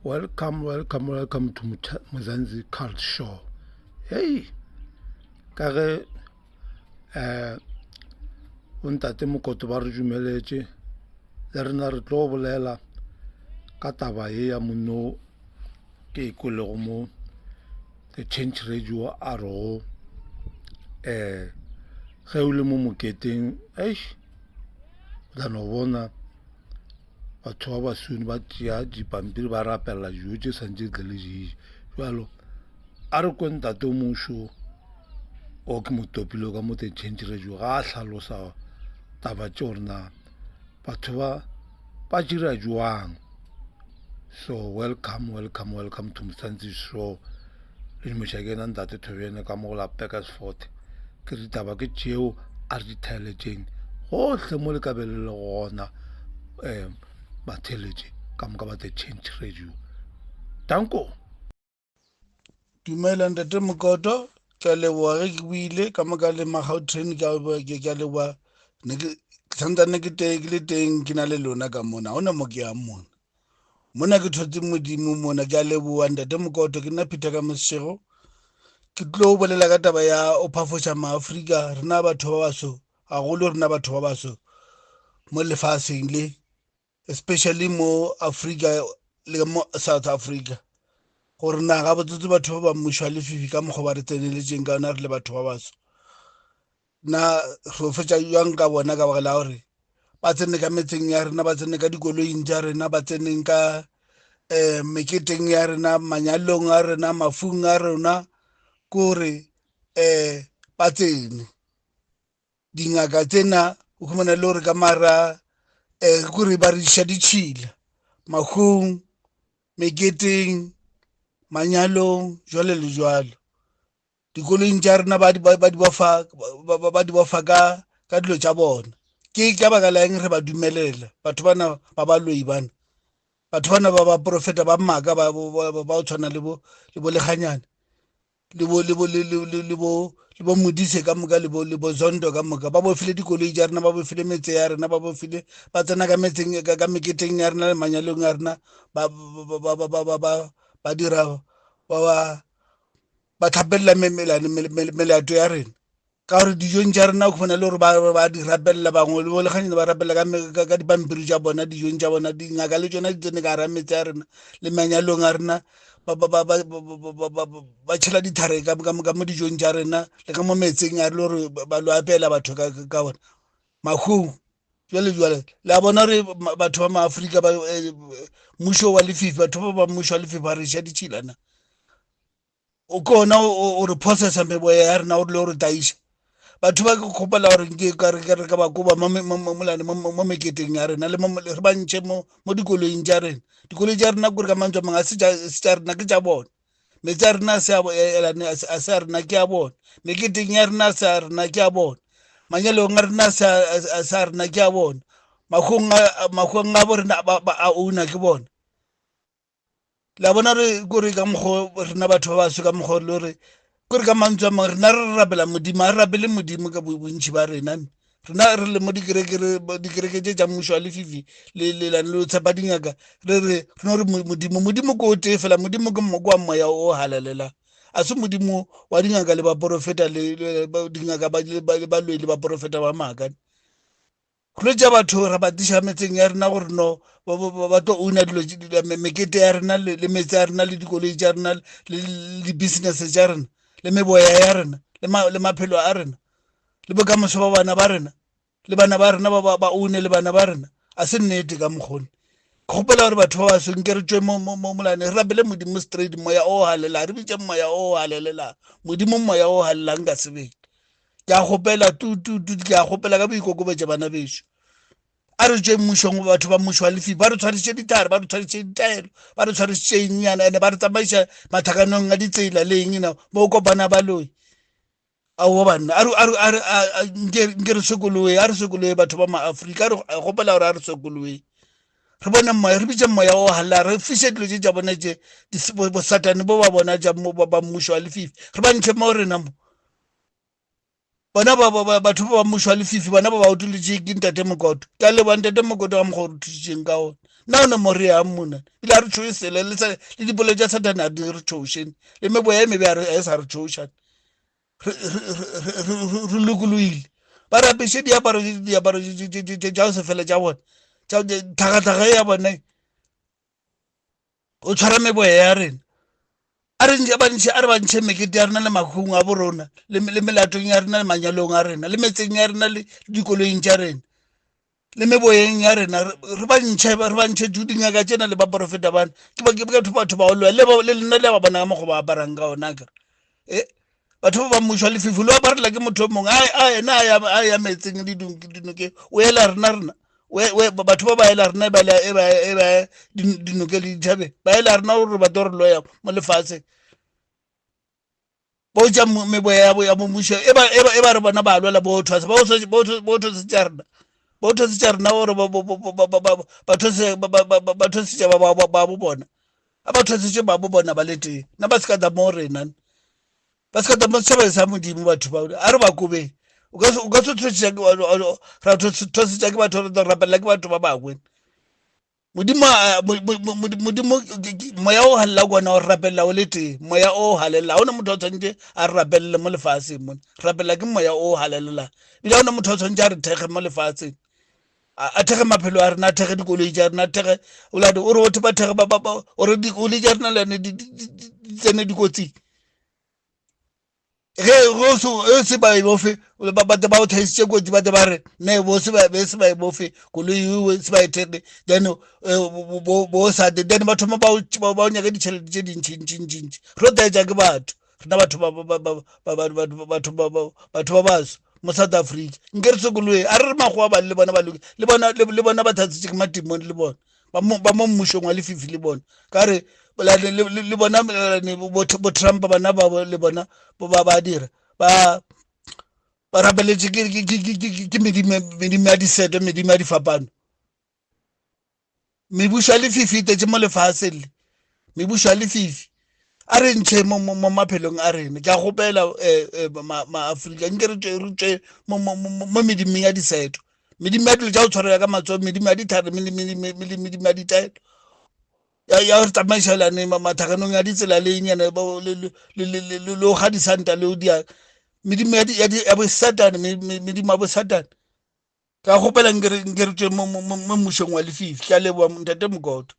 Welcome, welcome, welcome to Mzansi Cult Show. Hey, ka ge eh bontate Mokoto ba re dumeletše le rena re tlo bolela ka taba ye ya monno ke e kwelego mo The Change Radio a rego eh ge o le mo moketeng eish o tla no bona batho ba basweu ba tšea dipampiri ba rapelela dijo tše santse di tle le dije jalo a re kwe ntate o mošo o ke mo topile ka mo The Change Radio ga a hlalosa taba tše gore na batho ba ba dira jwang so welcome welcome welcome to Mzansi show le dimoša ke ena ntate Thobjane ka mo go la Burgersfort ke ditaba ke tšeo a re di theeletšeng gohle mo le ka be le le gona um batheeletše ka moka ba The Change Radio danko. Dumela ntate Mokoto, ke a leboga ge ke buile ka moka le Magautrain ke a leboga ne ke santsane ke teng ke le teng ke na le lona ka mona ga ona mo ke yang mona mona ke thotse modimo mona ke a leboga ntate Mokoto ke nna Peter ka Mosešego ke tlo bolela ka taba ya o phafoša maafrika rena batho ba baso gagolo rena batho ba baso mo lefaseng le especially mo Africa le mo South Africa gore na gabotsotse batho ba ba mmušo wa lefifi ka mokgwa ba re tseneletšeng ka yona re le batho ba baso na re fetša jang ka bona ka baka la gore ba tsene ka metseng ya rena ba tsene ka dikoloing tša rena ba tseneng ka um meketeng ya rena manyalong a rena mafung a rena kore um ba tsene dingaka tsena o humana le gore ka mara um kore ba re iša ditšhila mahung meketeng manyalong jwale le jwalo dikoloing tša rena ba di bofa ba di bofa ka ka dilo tša bona ke ka baka la eng re ba dumelela batho bana ba baloi bana batho bana ba baprofeta ba maaka ba ba tshwana le bo le bo lekganyane le bo le bo le le le bo le bo modise ka moka le bo le bo zondo ka moka ba bofile dikoloi tša rena ba bofile metse ya rena ba bofile ba tsena ka metseng ka ka meketeng ya rena le manyalong ya rena ba ba ba ba ba ba ba dira ba ba ba thapelela melane melato ya rena ka gore dijong tša rena o khona le gore ba di rapelela bangwe le bolekganyane ba rapelela ka dipampiri tša bona dijong tša bona dingaka le tsona di tsene ka gara metse ya rena le manyalong a rena ba tšhela dithare ka mo dijong tša rena le ka mo metseng a re le gore ba lo apeela batho ka bona mahung jale jale le a bona re batho ba maaforika ba eh, mmušo wa lefifi batho ba ba mmušo wa lefifi ba re ja ditšhilana o ke ona o re processa meboya ya rena o rile o re taiša batho ba ke kgopela gore nke ka re ka ba koba molane mo meketeng ya rena le re ba ntšhe mo dikoloing tša rena dikoloi tša rena kore ka mantswe a mangwe a se tša rena ke tša bona metsi a rena a se a rena ke a bona meketeng ya rena a se a rena ke a bona manyalong a rena a se a rena ke a bona mahong a bo rena a owner ke bona la bona re kore ka mokgo rena batho ba baso ka mokgo le gore kore ka mantswe a mangwe rena re rapela modimo a re rapele modimo ka bontšhi ba rena rena re le mo dikereke tše tša mmušo wa lefifi lelane le tshepa dingaka re re re no re modimo modimo ke o tee fela modimo ke mmoko wa moya o halalelang a se modimo wa dingaka le baporofeta le dingaka baloi le baporofeta ba maaka Re tša batho ra ba tliša metseng ya rena gore no ba tlo owna dilo mekete ya rena le metse ya rena le dikoloi tša rena le di-business tša rena le meboya ya rena le maphelo a rena le bokamoso ba bana ba rena le bana ba rena ba owne le bana ba rena a se nnete ka mokgone ke kgopela gore batho ba baso nke re tswe molane re rapele modimo straight moya o halelang re bitse moya o halelelang modimo moya o halelang ka sebele ke a kgopela tu tu tu ke a kgopela ka boikokobetša bana bešo a re tswe mmušong batho ba mmušo wa lefifi ba re tshwarisitše dithare ba re tshwarisitše ditaelo ba re tshwarisitše eng yana ene ba re tsamaiša mathakanong a ditsela le eng na mo kopana baloi aowa banna nke re sokoloe a re sokoloe batho ba maafrika a re kgopela gore a re sokoloe re bone moya re bitse moya o galela re fiše dilo tše tša bone tše bosatane bo ba bona tša ba mmušo wa lefifi re ba ntšhe mo rena mo bona ba ba batho ba ba mmušo wa lefifi bona ba ba otolotše ke ntate mokoto ke a leboga ntate mokoto ka mokgwa o re thusitšeng ka ona Nna o ne mo re yang mona ebile a re tšhoe sele le dipolelo tša Satane a di re tšhošene le meboya e mebe a e sa re tšhošane. Re lokologile. Ba re apeše diaparo diaparo tša go se fele tša bona tlhagatlhaga ya bone o tshwara meboya ya rena. A re ntše ba ntšhe a re ba ntšhe mekete ya rena le makhung a borona le melatong ya rena le manyalong a rena le metseng ya rena le dikoloing tša rena le meboyeng ya rena re ba ntšhe re ba ntšhe tu dingaka tsena le baporofeta bana ke ba ke batho batho ba olwa le le lena le ba bona ka mokgwa ba aparang ka ona kere e batho ba ba mmušwa lefifi lo aparela ke motho o mongwe a ena a ya metseng le dinoke o ela rena rena batho ba ba ela rena e ba e ba dinoke le dithabeng ba ela rena gore ba tlo re loya mo lefatsheng bo tša meboya ya mmušo e ba e ba e ba re bona ba lwela bo thwasa bo bo thwasa rena bo thwasa rena gore ba thwasa ba thwasa ba ba ba bo bona a ba thwasitše ba bo bona ba le tee nna ba se ka tla mo rena ba se ka tla mo setšhabeng sa modimo batho ba a re ba kobeng o ka se thwasiša ra thwasiša ke batho re rapelela ke batho ba bangwe modimo modimo moya o halela kona o rapelela o le tee moya o halelela ga ona motho a tshwanetse a re rapelele mo lefatsheng mone rapelela ke moya o halelelang ebile ga ona motho a tshwanetse a re thekge mo lefatsheng a thekge maphelo a rena a thekge dikoloi tša rena a thekge olade o re batho ba thekge ore dikoloi tša rena le yone di tsene dikotsing ge go se ba e bofe ba ba o thaisitše kotsi ba te ba re ne bo se ba be se ba e bofe koloi ewe se ba e thekge then bo sa te then ba thoma ba o nyake ditšhelete tše dintši ntši ntši ntši re taetša ke batho rena batho ba ba ba ba ba batho ba batho ba baso mo South Africa nke re sokoloe a re re magoa ba le bona ba loke le bona le bona ba thatsitše ke matimone le bona ba mo ba mo mmušong wa lefifi le bona ka re le bona bo Trump bana ba le bona ba ba dira ba ba rapeletše ke ke ke ke medimo medimo ya diseto medimo ya difapano mebušo ya lefifi e tletše mo lefaseng le mebušo ya lefifi a re ntšhe mo maphelong a rena ke a gopela eh, eh, maafrika nke re tswe mo medimong ya diseto medimo ya dilo tša go tshwarela ka matsogo medimo ya ditlhare medimo ya ditaelo ya re tsamaišelane mathakanong ya ditsela le nyana le go ga disanta le o dia medimo ya bosatane medimo ya bosatane ka gopela nke re tswe mo mmušong wa lefifi ke a leboa ntate mokoto.